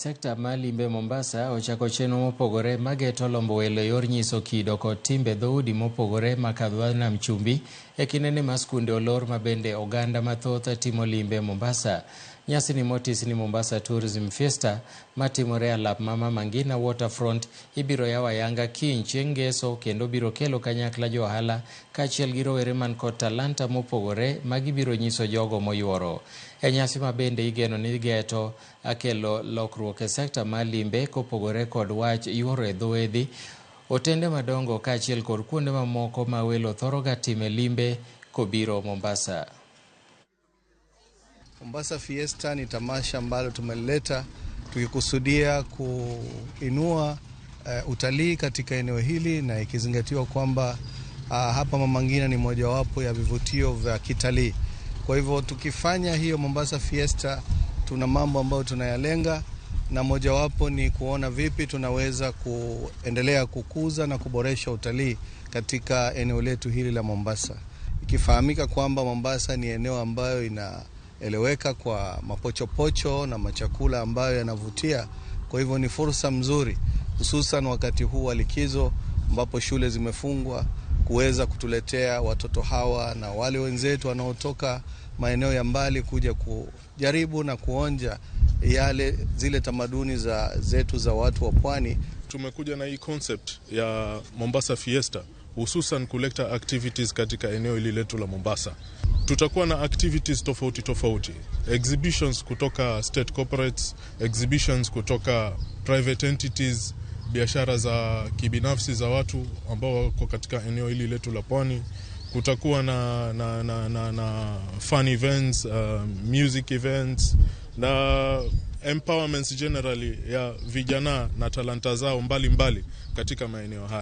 Sekta mar limbe Mombasa ochako chenro mopogore mageto lombo welo e yor nyiso kido kod timbe dhoudi mopogore makadho nam chumbi e kindeni ma skunde olor ma bende oganda mathoth timo limbe Mombasa. Nyasi ni motis ni Mombasa Tourism Fiesta matimore e alap ma Mama Ngina Waterfront ibiro yaw ayanga kiny chieng' ngeso kendo biro kelo kanyakla jo ohala kaachiel gi rowere man kod talanta mopogore ma gibiro nyiso jogo moyuoro. E nyasi ma bende igeno ni geto kelo lokruok e sekta mar limbe kopogore kod wach yuoro e dho wedhi, otende madongo kaachiel kod kuonde mamoko ma welo thoro ga time limbe kobiro Mombasa. Mombasa Fiesta ni tamasha ambalo tumeleta tukikusudia kuinua utalii katika eneo hili na ikizingatiwa kwamba hapa Mama Ngina ni mojawapo ya vivutio vya kitalii. Kwa hivyo tukifanya hiyo Mombasa Fiesta tuna mambo ambayo tunayalenga na mojawapo ni kuona vipi tunaweza kuendelea kukuza na kuboresha utalii katika eneo letu hili la Mombasa. Ikifahamika kwamba Mombasa ni eneo ambayo inaeleweka kwa mapochopocho na machakula ambayo yanavutia. Kwa hivyo ni fursa mzuri hususan wakati huu wa likizo ambapo shule zimefungwa kuweza kutuletea watoto hawa na wale wenzetu wanaotoka maeneo ya mbali kuja kujaribu na kuonja yale zile tamaduni za zetu za watu wa pwani. Tumekuja na hii concept ya Mombasa Fiesta hususan kuleta activities katika eneo hili letu la Mombasa. Tutakuwa na activities tofauti tofauti, exhibitions kutoka state corporates, exhibitions kutoka private entities, biashara za kibinafsi za watu ambao wako katika eneo hili letu la pwani. Kutakuwa na fun events, music events na empowerments generally ya vijana na talanta zao mbalimbali katika maeneo haya.